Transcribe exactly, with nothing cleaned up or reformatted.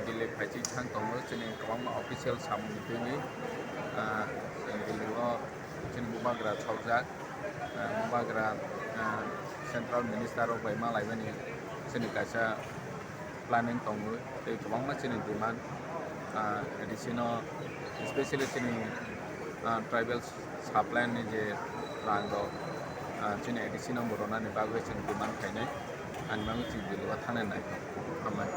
Delhi phaichi thang tongo, chini kwbangma official samung twiwi, ah, Delhi o chini bubagra chokjak, ah, bubagra, ah, central minister rok bai malaimani chini kaisa planning tongo, tei kwbangma chini demand, ah, A D C no, especially chini, ah, tribal supply ni je rang rok, ah, chini A D C no bo rwnani bagwi chwng demand khainai, ani bagwi chwng Delhi o thangnai nai. Hambai.